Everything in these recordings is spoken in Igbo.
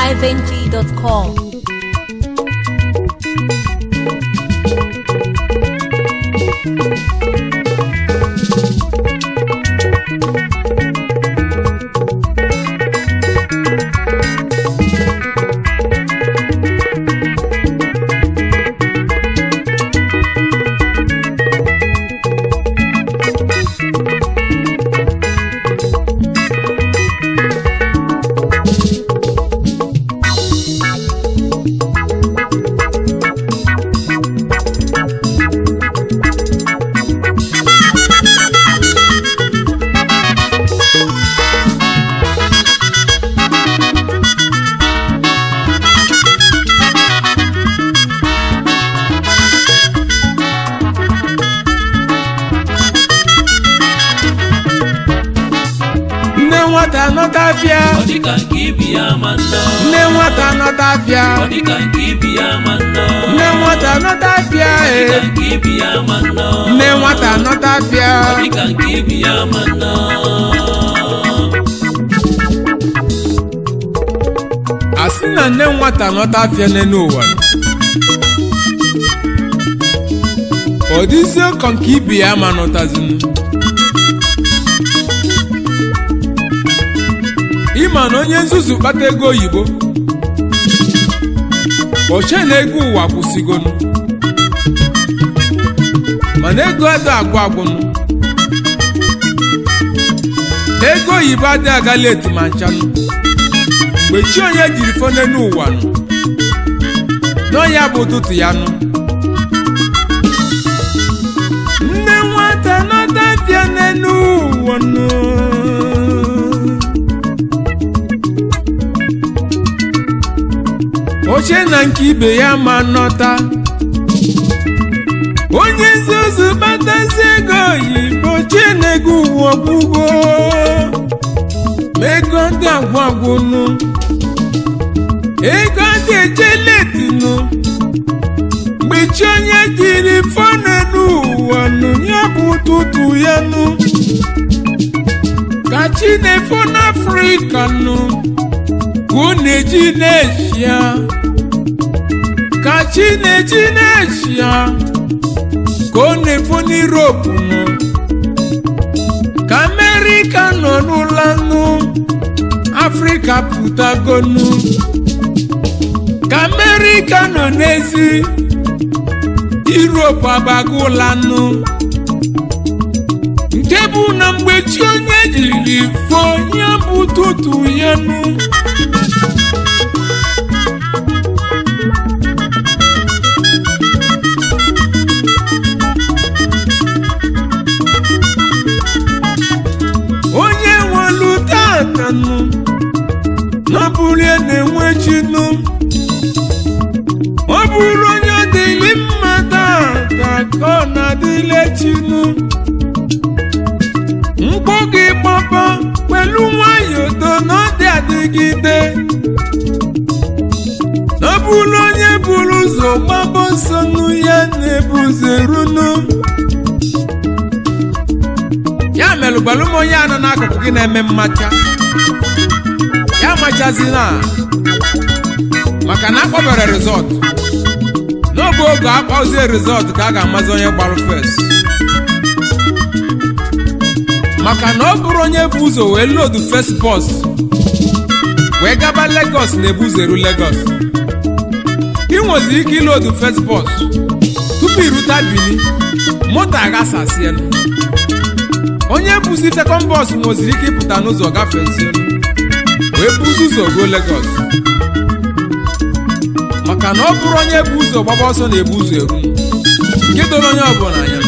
highlifeng.com. Nne nwata nọta afịa. Ọ dịka nke ibi ya ma nnọọ. Nne nwata nọta afịa. Ọ dịka nke ibi ya ma nnọọ. Nne nwata nọta afịa. Ọ dịka E nke ibi ya ma nnọọ. Nne nwata nọta afịa. Ọ dịka nke ibi ya ma nnọọ. A sị na nne nwata nọta afịa n'elu ụwa, ọ dịzie ka nke ibi ya ma nọtazinu. Ịma na onye nzuzu kpata ego oyibo, oche na ego ụwa kwụsịgonu, mana ego adị agwụ agwụnụ. Ego oyibo adị agala etu ma nchanụ. Mgbe chi onye jiri fo n'elu ụwa nụ, n'ọya bụ ụtụtụ ya nụ. Nne nwata nọta afịa n'elu ụwa nụ. Oche na nke ibe ya ma nọta. Onye nzuzu kpatazi ego oyibo, chi na ego ụwa ọgwụgwọ, ma ego ndị agwụ agwụnụ, ego ndị echeletinu. Mgbe chi onye jiri fọnụ n'ụwa nụ, ya bụ ụtụtụ ya nụ. Ka chi na-efo n'Afrịka nụ, ka ọ na-eji n'Eshia. Ka chi na-eji n'Eshia, ka ọ na-efo n'Europe nụ. Ka Amerịka nọ n'ụla nụ, Afrịka pụtagonu. Ka Amerịka nọ n'ezi, Europe agbagụla nụ. Nke bụ na mgbe chi onye jiri fo, ya bụ ụtụtụ ya nụ. Onye nwelu tata nụ, n'ọbụrụ ya na-enwe chi nụ. Ọ bụrụ onye dịlị mma tata, ka ọ na-adịle chi nụ. Mkpọ gị gbaba pẹ̀lú nwayọọ do na ọ dị adịgide. N'ọbụrụ onye buru ụzọ gbaba ọsọ nụ, ya na-ebuzerunu. Ya mere gbalụ m onye a nọ n'akụkụ gị na-eme mmacha ya machazina, maka na akpọbere rizọt n'oge oge akpọzie rizọt ka a ga-amazi onye gbarụ fes. Maka na ọ bụrụ onye bụ ụzọ wee lodu first bus wee gaba Lagos na-ebu ụzọ eru Lagos. Ị nweziri ike ilodu first bus tupu iruta Benin, moto aghasasielu. Onye bụzi second bus nweziri ike ịpụta n'ụzọ gafezielu wee buzi ụzọ ruo Lagos. Maka na ọ bụrụ onye bụ ụzọ gbaba ọsọ na-ebu ụzọ eru, nke doro onye ọbụla anya.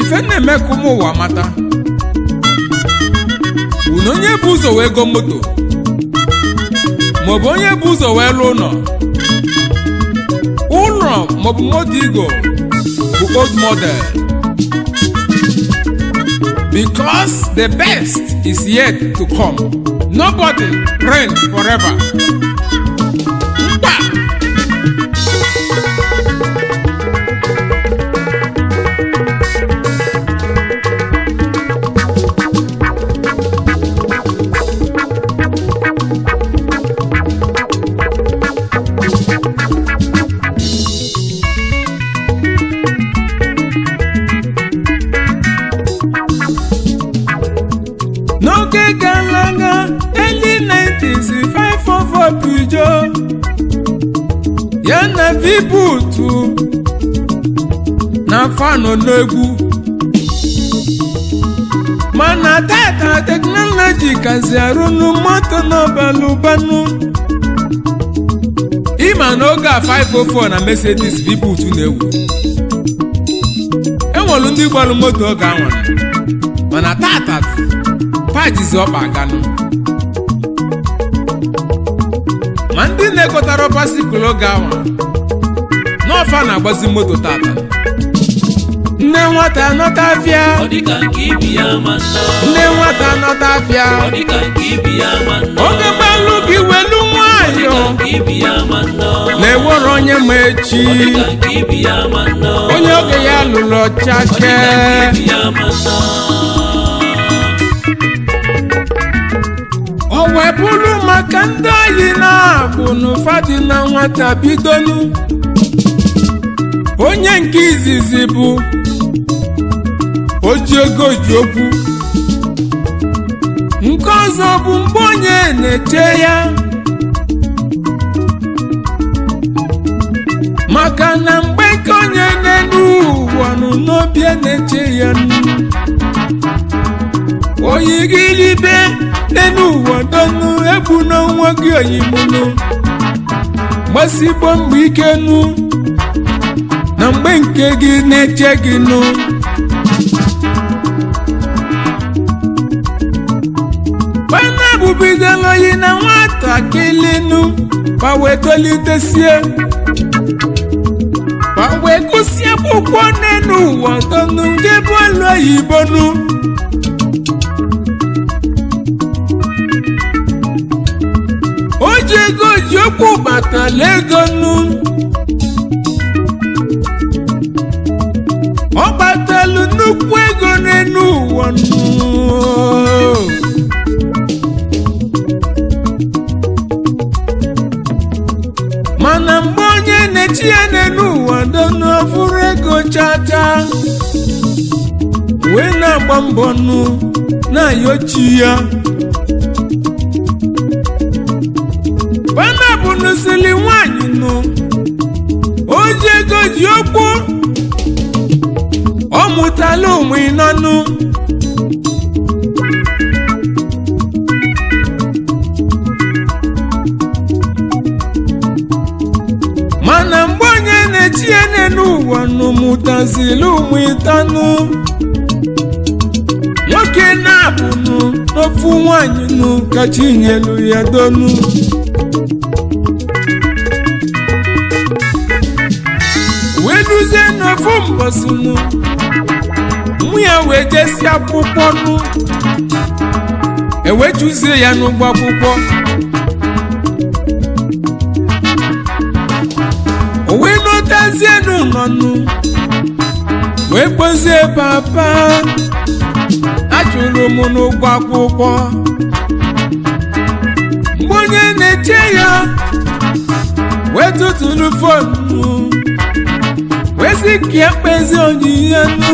Ife na-eme ka ụmụ ụwa mata bụ na onye bụ ụzọ wee go moto, maọbụ onye bụ ụzọ wee lụọ ụlọ ụlọ, maọbụ moto igo bụ old model, because the best is yet to come. Nobody reign forever. Mkpa. Peugeot ya na V-boot na fanọ n'egwu. Mana tata, technology kazi arụnụ moto n'ọbalụbanụ. Ịma na oge a 504 na Mercedes V-boot na-ewu, enwere ndị gbalụ moto oge anwa, mana tata pajizi ọkpa aganụ. Ma ndị na-egotara bicycle oge anwa n'ọfa na-agbazi moto tata. Nne nwata nọta afịa. Ọ dịka nke ibi ya ma nna. Nne nwata nọta afịa. Ọ dịka nke ibi ya ma nna. Oge gbalụ gị welu nwayọ. Ọ dịka nke ibi ya ma nna. Na-ewere onye ma echi. Ọ dịka nke ibi ya ma nna. Onye oge ya lụrụ Ọ ọchake. dịka nke ibi ya ma nna. O wee bụrụ maka ndị oyi na-abụ n'ụfadị na nwata bidonu. Onye nke izizi bụ oji ego ji okwu, nke ọzọ bụ mgbe onye na-eche ya, maka na mgbe nke onye n'elu ụwa nụ n'obi na-eche ya nụ, oyi gị libe n'elu ụwa donu egbu n'onwe gị. Oyimunu gbasigbo mgbe ike nụ na mgbe nke gị na-eche gị nụ. Pana bidoro oyi na nwatakịrị nụ, pa wee tolitesie, pa wee gụsie akwụkwọ n'elu ụwa donu, jebe ọlụ oyibo nụ. O ji ego ji okwu batala ego nụ, ọ gbatalụ nnukwu ego n'elu ụwa nụ. Mana mgbe onye na-echi ya n'elu ụwa donu ọfụrụ ego chacha, wee na-agba mbọ nụ na-ayọchi ya, pana bụ nụsịrị nwanyị nụ. O ji ego ji okwu, ọ mụtala ụmụ ịnọnụ. Mana mgbe onye na-echi ya n'elu ụwa nụ mụtazili ụmụ ịtanụ, nwoke na-abụnụ n'ofu nwanyị nụ ka chi nyelu ya donu, wee duzie n'ofu mbọsị nụ, mụ ya wee jesi akwụkwọ nụ, ewee chụzie ya n'ụgbọ akwụkwọ. O wee nọtazie n'ụlọ nụ, wee kpozie, "Papa, achụrụ m n'ụgwọ akwụkwọ." Mgbe onye na-eche ya wee tụtụrụ phone, wee sị ka ya kpezi onyinye nụ,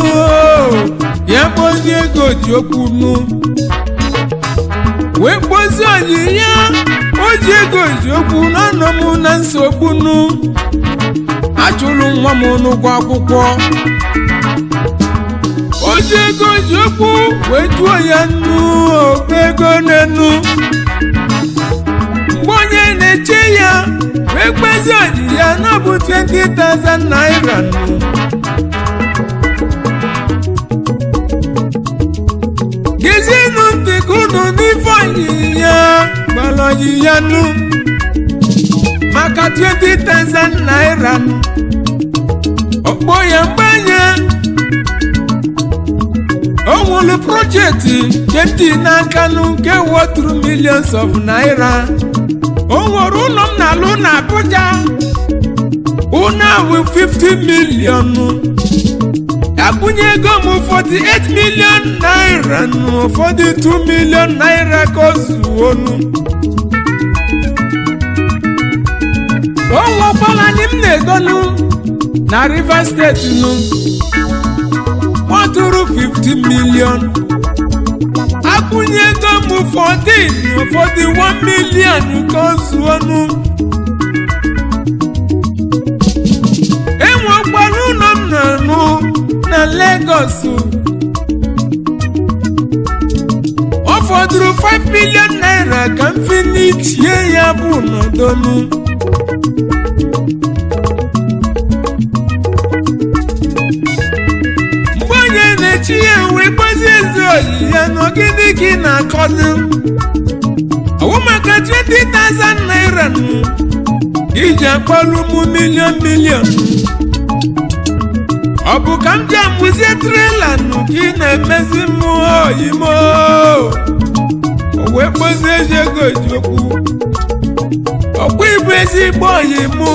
ya kpozie ego ji okwu nụ, wee kpozie onyinye o ji ego ji okwu n'ọnọ m na nsogbu nụ, achụrụ nwa m n'ụgwọ akwụkwọ. O ji ego ji okwu wee jụọ ya nnu okwu ego n'enu. Mgbe onye na-eche ya wee kpezi oji ya na ọ bụ 20,000 naira nụ. Gezienụ ntị ka unu n'ife onyinye gbara onyinye nụ maka 20,000 naira nụ. Ọkpọ ya mgbanye o nwere project nke n'aka nụ nke worth millions of naira. O nwere ụlọ m na-alụ na Abuja, ụlọ ahụ 50 million, akwụnye ego m 48 million naira nụ, 42 million naira ka o zuonu. O nwekwara anyị m na-egonu na Rivers State nụ, ọ tụrụ 50 million. Akwụnyego m 14, ụfọdụ 1 million ka o zuonu. Enwekwara ụlọ m na-anụ na Lagos. Ọ fọdụrụ 5 million naira ka m finishie ya bụ nọdonu. Mgbe onye na-echi ya wee gbazie ezi oyi ya na ogidi gị na-akọdụ ọwụ maka 20,000 naira nụ iji akpọrọ ụmụ million million. Ọ bụ ka m ji amụzie trailer nụ ka ị na-emezi mmụọ oyimo. O wee kpozie ezi ego ji okwu ọkwa ịbụ ezigbo oyi mụ.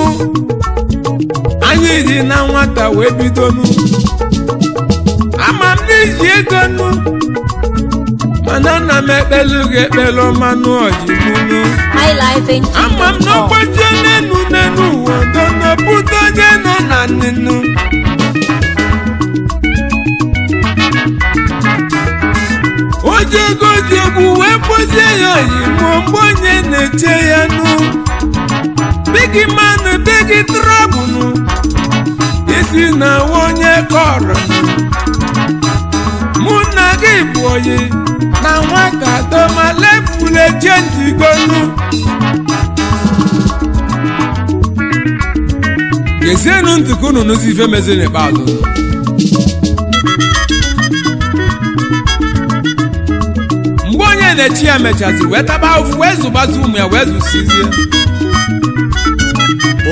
Anyị dị na nwata wee bidonu. Ama m n'iji ego nụ, mana ana m ekpelu gị ekpelu mmanụ ojimunu. Ama m highlifeng.com. n'ọgbaji n'enu n'enu ụwa donopụta onye nọ na nnenu. O ji ego ji egwu wee kpozie ya oyimo mgbe onye na-eche ya nụ. Big man, big trouble, isi na onye kọrọ mụ na gị bụ oyi na nwata doma lefule chenjigonu. Gezienụ ntị ka unu nụzi ife meziri n'ikpeazụ. Mgbe onye na-echi ya mechazi wee taba ahụhụ wee zụbazi ụmụ ya wee zụsizie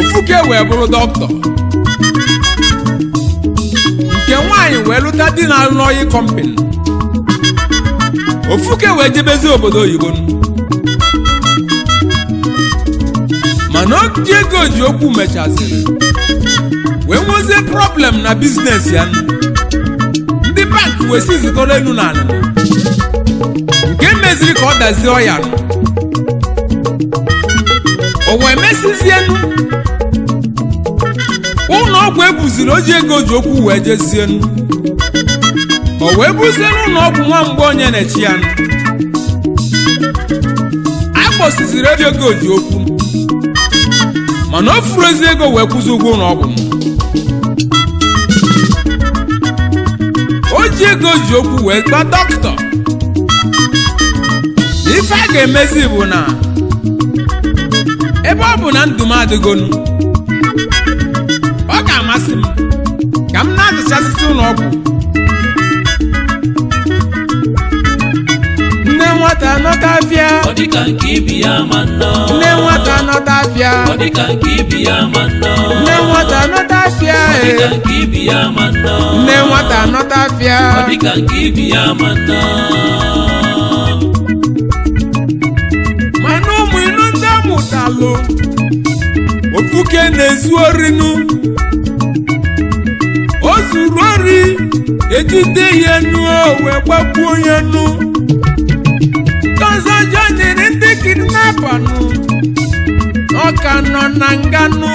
ofuke wee bụrụ dọkịta, nke nwaanyị wee lụta di na-alụ n'oyi kọmpịnị, ofuke wee jebezi obodo oyibo. Mana oji ego ji okwu mechaziri wee nwezie problem na business ya. Ndị bank wee si zikọrọ elu na ala, nke meziri ka ọ dazie ọya. O wee mesizienu ụlọ ọgwụ ebuziri oji ego ji okwu wee jezienu. O wee buzie n'ụlọ ọgwụ nwa mgbe onye na-echi ya a kpọsiziri oji ego ji okwu, mana o furu ezi ego wee kwụzi ụgwọ ụlọ ọgwụ. O ji ego ji okwu wee gba dọkịta na ife a ga-emezi bụ na ebe ọ bụ na ndụ m adịgonu, ọ ga-amasị m ka m na-azụchasịsị ụlọ ọgwụ. Nne nwata nọta afịa. Ọ dịka nke ibi ya ma nnọọ. Nne nwata nọta afịa. Ọ dịka nke ibi ya ma nnọọ. Nne nwata nọta afịa. Ọ dịka nke ibi ya ma nnọọ. Nne nwata nọta afịa. Ọ dịka nke ibi ya ma nnọọ. Mana ụmụ inu ndị amụtalụ ofuke na-ezu orinu, o zuru ori ejide ya nu wee gbagbuo ya nu. Nke ọzọ jọnyere ndị kidnapper nụ, ọ ka nọ na nganụ.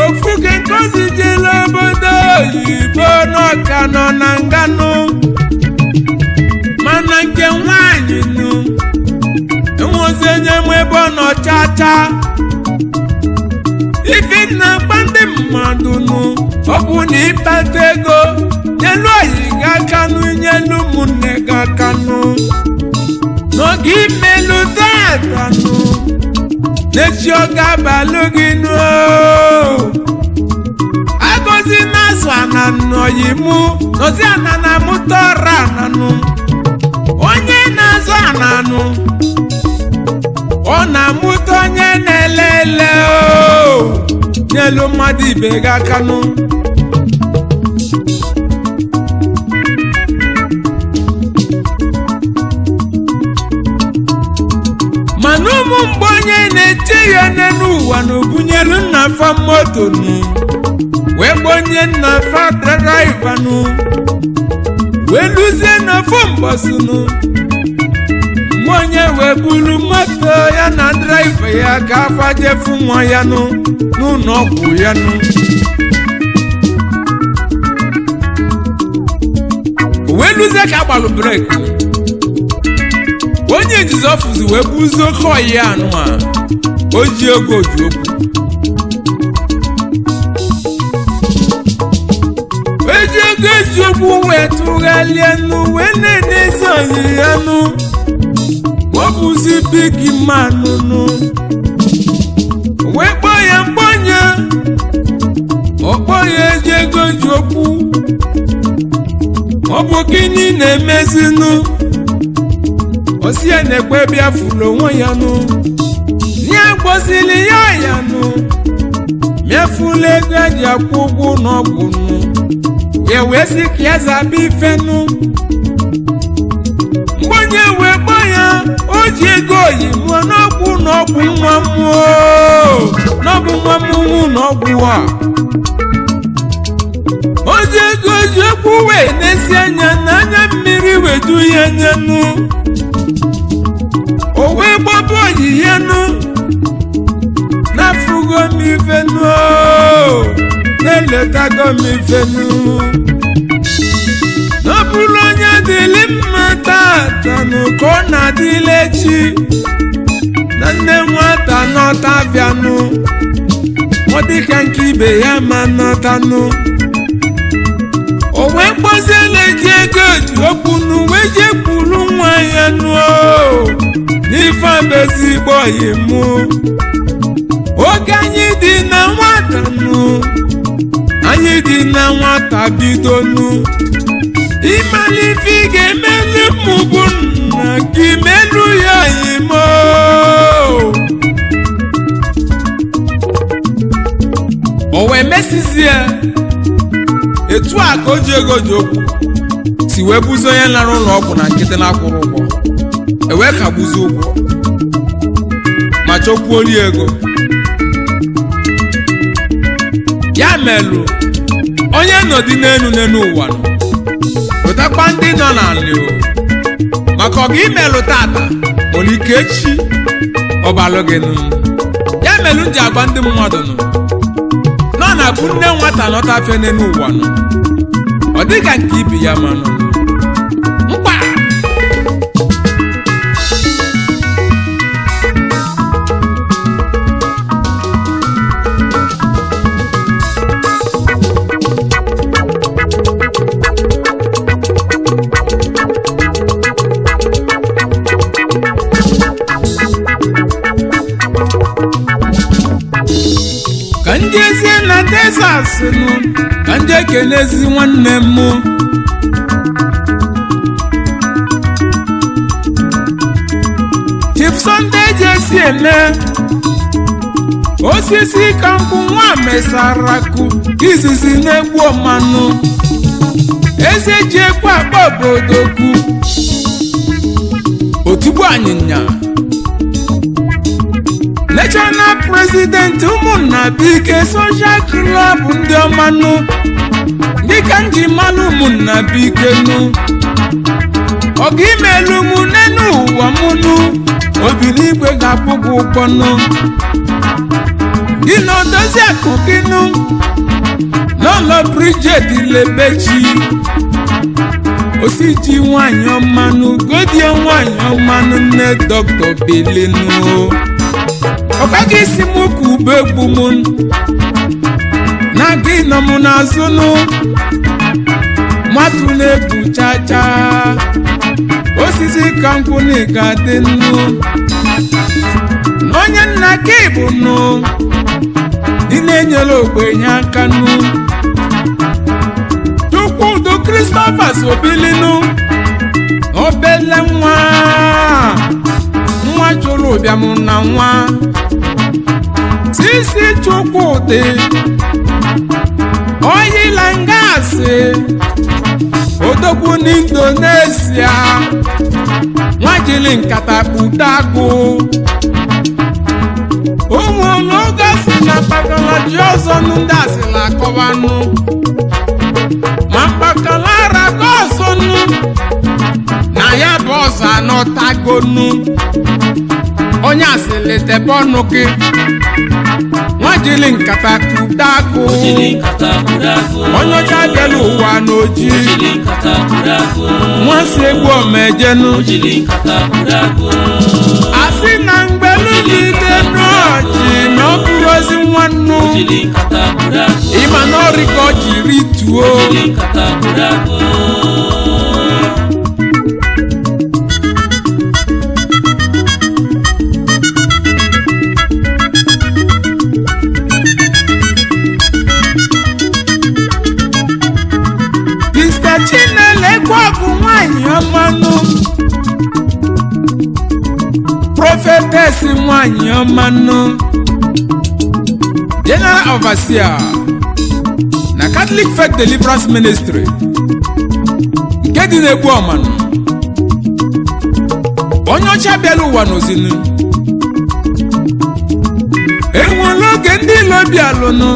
Ofuke nkozi jere obodo oyibo na ọ ka nọ na nganụ. Mana nke nwaanyị nụ enwezi onye nwe ebe ọ nọ chaa chaa. Ife na-agba ndị mmadụ nụ, ọ bụ na ịkpata ego nyelu oyi gị aka nụ, nyelu ụmụnne gị aka nụ, n'oge imelu tata nụ, n'echi ọ ga-abalụ gị nụ. Agọzi na-asụ ana nọyi mụ nọzi ana na mụta ọra ananụ. Onye na-azụ ananụ ọ na-amụta onye na-ele ele o nyelu mmadụ ibe gị aka nụ. Mana ụmụ mgbe onye na-eche ya n'elu ụwa na obunyelu nna fa moto nụ wee gbonye nna fa driver nụ wee luzie n'ofu mbọsị nụ, mgbe onye wee buru moto ya na driver ya ka afajefu nwa ya nụ n'ụlọ ọgwụ ya nụ. O wee luzie ka agbalụ brake. Onye Jizọfụzi wee buzie oke ọyị anụ a o ji ego ji okwu eji ego eji okwu wee tụgharịa nụ wee na-enezi ọyị ya nụ. Ọ bụzi big man nụ wee kpọọ ya mkpọnye ọkpọ ya eji ego ji okwu. Ọ bụ gịnị na-emezinụ? Osi ya na-ekwe bịa furu onwe ya nụ, ya gbozili ya ya nụ, mefula ego eji akwụ ụgwọ n'ọgwụ nụ, ya wee sị ka ya zaba ife nụ. Mgbe wee kpọọ ya o ji ego oyi mụọ n'ọgwụ n'ọgwụ nwa mmụọ n'ọbụ nwa mmụọ n'ọgwụ a o ji ego ji okwu wee n'ezi anya n'anya mmiri wedu ya anya nụ. O wee gbapụ oyi ya nụ n'afụgo m ife nụ, na-eletago m ife nụ. N'ọbụrụ onye dịlị mma tata nụ ka ọ na-adịla echi na nne nwata nọta bịanụ, ọ dịka nke ibe ya ma nọtanụ. O wee kpọzie na-eji ego ji okwu nụ wee jee kwuru nwa ya nụ n'ife abezigbo oyi mụ. Oge anyị dị na nwata nụ, anyị dị na nwata bido nụ, ịmala ife ị ga-emelu mụ bụ nna gị melu ya oyi mụ. O wee mesizie etu a ka o ji ego ji okwu si wee buzie onye lara ụlọ ọgwụ na nkịtị na-akwụrụ ụgwọ, e wee kagbuzie ụgwọ ma chọkwuori ego ya. Melụ onye nọdị n'elu n'elu ụwa nọ pụtakwa ndị nọ n'ala o, maka ọga imelụ tata nwere ike echi ọbalụ gị nụ. Ya melụ m ji agwa ndị mmadụ nụ nọ na-abụ nne nwata nọta afịa n'elu ụwa nọ, ọ dịka nke ibi ya manụ mkpa. Ka ndị ezie na Texas nụ, ka ndị ekelezi nwanne m Chief Sunday jesi eme osisi ka nkwụ nwa mesaraku izizi na-egbu ọmanụ eze ji ekwe akpa obodo kwu otigbu anyịnya National President ụmụnna bike Social Club ndị ọmanụ dịka nji mmanụ ụmụnna bike nụ ọga imelu mụ n'enu ụwa mụnụ obi n'igwe ga-akwụ gị ụgwọ nụ gị na odozi akụ gị nụ n'ụlọ Bridget Lebechi osiji nwanyị ọmanụ godie nwanyị ọmanụ nne Dr. Bilinu ọkaghị isi m ka ube gbu m na gị nọ m n'azụ nụ matụ na-egwu chacha osisi ka nkwụ na ị ga-adị nnu na onye nna gị bụ nụ dị na-enyere ogbenye aka nụ Chukwudu Christopher Sobilinu obele nwa nwa chụrụ ụbịam na nwa Sisi Chukwudi oyila ngasị odogwu n'Indonesia nwa jiri nkata kpudo agụ ụmụ n'oge si na mkpakala ji ọzọ nụ ndị asịla akọwanụ ma mkpakala arago ọzọ nụ na ya bụ ọzọ anọtagonu onye asịlị debe ọnụ gị. Nwa jili nkata kụda akụ. Ojili nkata kụrụ akụ. Onye ọcha bịala ụwa n'oji. Ojili nkata kụrụ akụ. Nwa si egwu omejenu. Ojili nkata kụrụ akụ. Asị na mgbelu niile n'ọchị na ọ bụrụ ozi nwannu. Ojili nkata kụrụ akụ. Ịma na ọrị ka ọ jiri tuo. Ojili nkata kụrụ akụ. Mr. Chinelekwe ọgụ nwanyị ọmanụ, Prophetess nwanyị ọmanụ, General Overseer na Catholic Faith Deliverance Ministry nke dị n'Egbu Ọmanụ. Onye ọcha bịara ụwa n'ozinu. Enwere oge ndị ilo bịalụnụ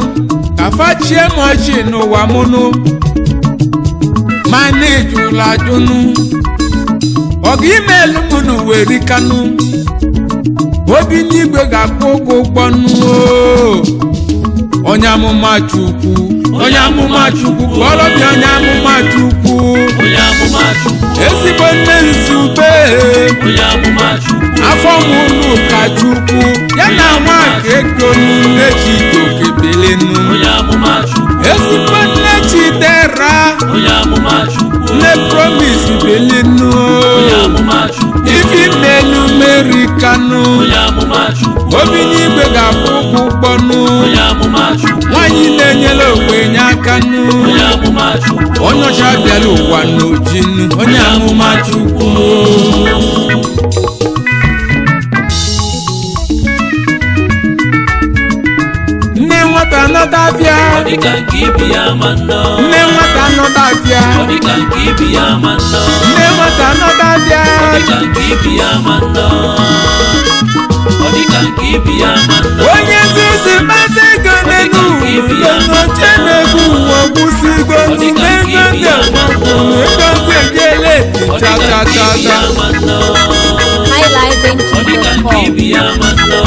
ka fachie m ọchị n'ụwa mụnụ, mana ejula ajụnụ ọga imeelu mụ n'ụwa erikanụ. Obi n'igwe ga-akwụ ụgwọ ụgbọnụ oo. Onye amụma Chukwu, onye amụma Chukwu, kpọrọ bịa onye amụma Chukwu. Onye amụma Chukwu. Ezigbo nne nzube. Onye amụma Chukwu. Afọ mụnụ ka Chukwu ya na nwa ka ego nne Chijioke belenu. Onye amụma Chukwu. Ezigbo nne Chidera. Onye amụma Chukwu. Nne Promise belenu. Onye amụma Chukwu. Ifi melu meri kanu. Onye amụma Chukwu. Obi n'igwe ga-akwụ ụgwọ ụgbọnụ. Onye amụma Chukwu. Nwanyị na-enyere ogbenye aka nụ. Onye amụma Chukwu. Onye ọcha bịara ụwa n'ojinu, onye amụma Chukwu. Nne nwata nọta afịa. Ọ dịka nke ibi ya ma nnọọ. Nne nwata nọta afịa. Ọ dịka nke ibi ya ma nnọọ. Nne nwata nọta afịa. Ọ dịka nke ibi ya ma nnọọ. Ọ dịka nke ibi ya ma nnọọ. Onye nzuzu mata ego n'elu ụwa n'oche na-egwu ụwa gwụsịgo n'ego ndị ego ndị ejele Ọ dịka nke ibi cha cha cha ya cha. ma nnọọ. Ọ dịka nke highlifeng.com. ibi ya ma nnọọ.